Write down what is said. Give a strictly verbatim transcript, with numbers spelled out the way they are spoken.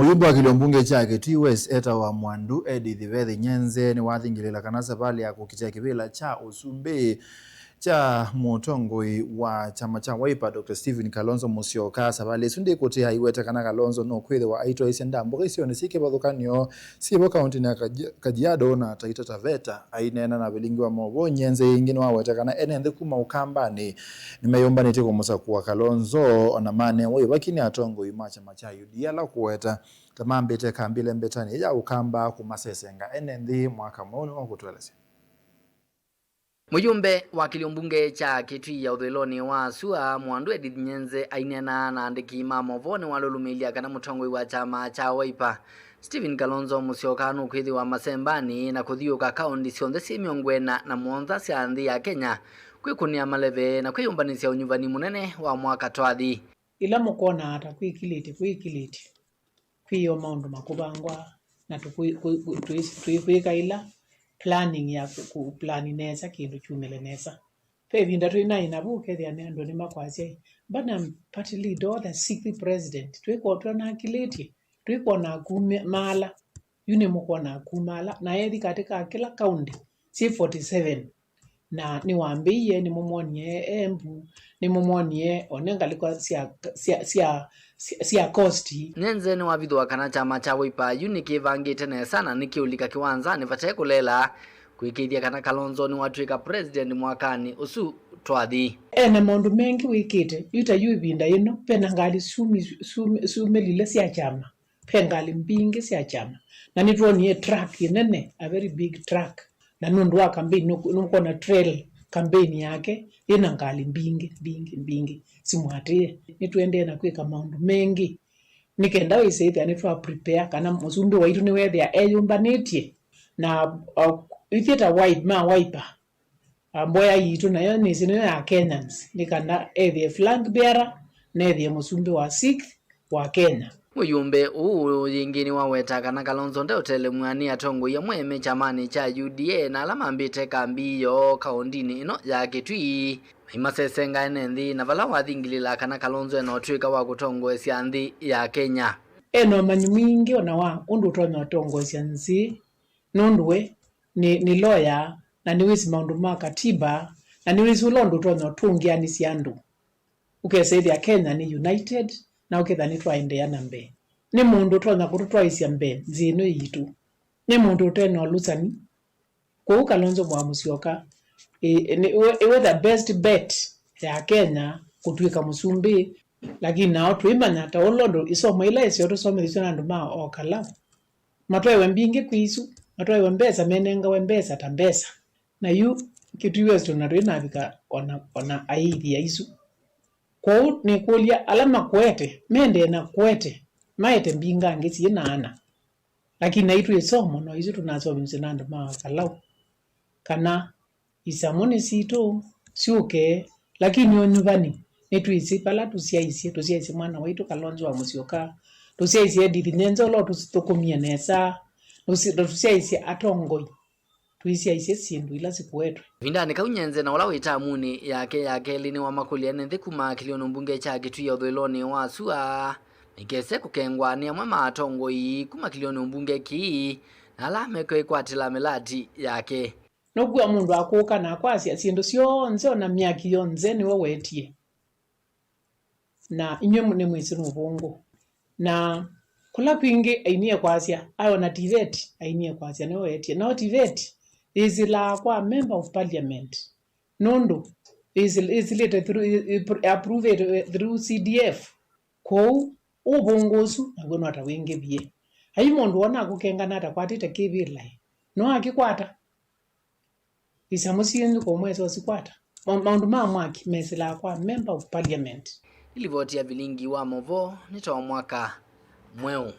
Mũyumbe wa kĩlio mbunge kya Kitui West etawa Mwandu Edith Vethi Nyenze nĩwathingĩlĩla kana savalĩ ya kũkitĩa kĩvĩla kya ũsumbĩ kya mũtongoi wa kyama kya Wiper, Doctor Stephen Kalonzo Musyoka, savalĩ ĩsu ndĩkũtĩa aiweta kana Kalonzo nũkwĩthĩwa aitwaĩsya ndambũka isionĩ syĩ kĩvathũkany'o syĩvo kaũntĩnĩ ya Kaji-, Kajiado na Taita Taveta. Aineena na vilingi wa maũvoo, Nyenze ĩngĩ nĩwaweta kana ene nthĩ kuma Ũkambanĩ nĩmeyũmbanĩtye kũmũsakũa Kalonzo, ona manewa ĩvaki nĩ atongoi ma kyama kya U D A ala kũweta ta mambĩte kambi lembetanĩ ya Ũkamba kũmasesenga ene nthĩ mwaka mweũ, nĩwakũtũelesya. Mũyumbe wa kĩlio mbunge kya Kitui ya ũthũĩlonĩ wa sua, Mwandu Edith Nyenze, aineena na andĩki ma maũvoo nĩwalũlũmĩĩlya kana mũtongoi wa kyama kya Wiper, Stephen Kalonzo Musyoka, nũkwĩthĩwa masembanĩ na kũthiũũka kaũntĩ syonthe syĩ mĩongo ĩna na mũonza sya nthĩ ya Kenya kwĩkũnĩa maleve na kwĩyũmbanĩsya ũnyuvani mũnene wa mwaka twathi. Ĩla mũkwonaa ta kwĩkilĩtye, kwĩkilĩtye, kwĩo maũndũ makũvangwa, na tũkwĩ-, kwĩ-, kwĩ-, twĩ-, twĩ-, twĩka ĩla planning ya kũ-, kũ-, plan nesa kĩndũ kyumĩle nesa. Ve ĩvinda twĩ naĩ na vu, ũkethĩa nĩ andũ nĩmakwasya, "Mbona party leader, the sixth president, twĩkwona twonakilĩtye, twĩkwona kumaala, yu nĩmũkwona kumaala." Na ethi katĩ ka kĩla kaũntĩ syĩ forty seven, na nĩwambĩie, nĩmũmwonie Embu, nĩmũmwonie one ngalĩko sya, sya, sya, sya, sya Coast. Nyenze nĩwavithũa kana kyama kya Wiper yu nĩkĩvangĩte nesa na nĩkĩũlika kĩwanzanĩ vate kũlela, kũĩkĩĩthya kana Kalonzo nĩwatw'ĩka president mwakanĩ ũsu twathi. Ena maũndũ mengĩ wĩkĩte, yu ta yu ĩvinda yĩno, vena ngalĩ sumi-, sumi-, sumĩlile sya kyama, ve ngalĩ mbingĩ sya kyama, na nĩtwonie truck ĩnene, a very big truck, na nũndũ wa campaign, nũ-, nũkwona trail campaign yake yĩna ngalĩ mbingĩ, mbingĩ, mbingĩ simwatĩĩe. Nĩtũendee na kwĩka maũndũ mengĩ nĩ kenda wĩse ĩthĩa nĩtwa prepare kana mũsumbĩ waitũ nĩwethĩa eyũmbanĩtye na, uh, ithyĩ ta Wipe-, ma Wiper, uh, mboya yitũ nayo nĩsĩ nĩyo ya Kenyans, nĩ kana ethĩe flag bearer na ethĩe mũsumbĩ wa sixth wa Kenya. Mũyũmbe ũũ yĩngĩ nĩwaweta kana Kalonzo ndeũtelemw'a nĩ atongoi amwe me kyamanĩ kya U D A na ala mambĩte kambi yoo kaũndinĩ ĩno ya Kitui, maimasesenga ene nthĩ, na vala wathingilĩla kana Kalonzo ena ũtw'ĩka wa kũtongoesya nthĩ ya Kenya. Ena ũmanyi mwingĩ ona wa ũndũ ũtonya ũtongoesya nthĩ, nũndũ we nĩ, nĩ loya, na nĩwĩsĩ maũndũ ma katiba, na nĩwĩsĩ ũla ũndũ ũtonya ũtũngĩanĩsya andũ. Ũkesa ĩthĩa Kenya nĩ united, na ũketha nĩtwaendeea na mbee. Nĩ mũndũ ũtonya kũtũtwaĩsya mbee nzĩ ĩno yitũ. Nĩ mũndũ ũte na ũlũsani. Kwoou Kalonzo wa Musyoka, ĩ, nĩ, ĩwe, ĩwe the best bet ya Kenya kũtw'ĩka mũsumbĩ, lakini nao twĩmanya ta ũla ũndũ isomo ila ĩseo tũsomethisye na andũ ma o Kalau. Matwaĩwe mbingĩ kwĩ isu, matwaĩwe mbesa, menengawe mbesa ta mbesa. Na yu Kitui West ona twĩnavika ona, ona aithi aisu. Kwoou nĩkũlya ala makwete, mendee na kwete, maete mbingangĩ syĩ na ana. Lakini naitũ ĩsomo no isu tũnasomisye na andũ ma Kalau, kana isamũ nĩ sitũ syũke, lakini ũnyuvani nĩtwĩsĩ vala tũsyaisye, tũsyaisye mwana waitũ Kalonzo wa Musyoka, tũsyaisye Edith Nyenze ũla ũtũthũkũmie nesa, tũsy-, tũsyaisye atongoi. Tũisyaisye syĩndũ ila sikuetwe. Ĩvindanĩ kau Nyenze na ũla wĩ tamunĩ yake ya kelĩ nĩwamakũlya ene nthĩ kuma kĩlĩonĩ mbunge kya Kitui ya ũthũĩlonĩ wa sua maikese kũkengwa nĩ amwe ma atongoi kuma kĩlĩonĩ mbunge kĩĩ na ala mekwĩkwatĩla mĩlati yake. Nũkw'a mũndũ akũka na akwasya syĩndũ syonthe, ona myaki yonthe nĩwe wetie. Na inyw'ĩ nĩmwĩsĩ nũvũngũ. Na kũla kwingĩ ainie kwasya, aona tiveti, ainie kwasya nĩwe wetie. Nao tiveti yĩsĩlaa kwa member of parliament, nũndũ yĩsĩ-, yĩsĩlĩte through, ĩ-, ĩ-, approved through C D F. Kwoou ũvũngũ ũsu naw'o no ta wĩngĩvie. Ai mũndũ wona akũkengana atakwatĩte kĩvĩlaĩ, no akĩkwata. Isamũ syenyu kũmwesa ũsikwata. Ma-, maũndũ ma mwaki mesĩlaa kwa member of parliament. Nĩ livoti ya vilingi wa maũvoo nĩ ta wa mwaka mweũ.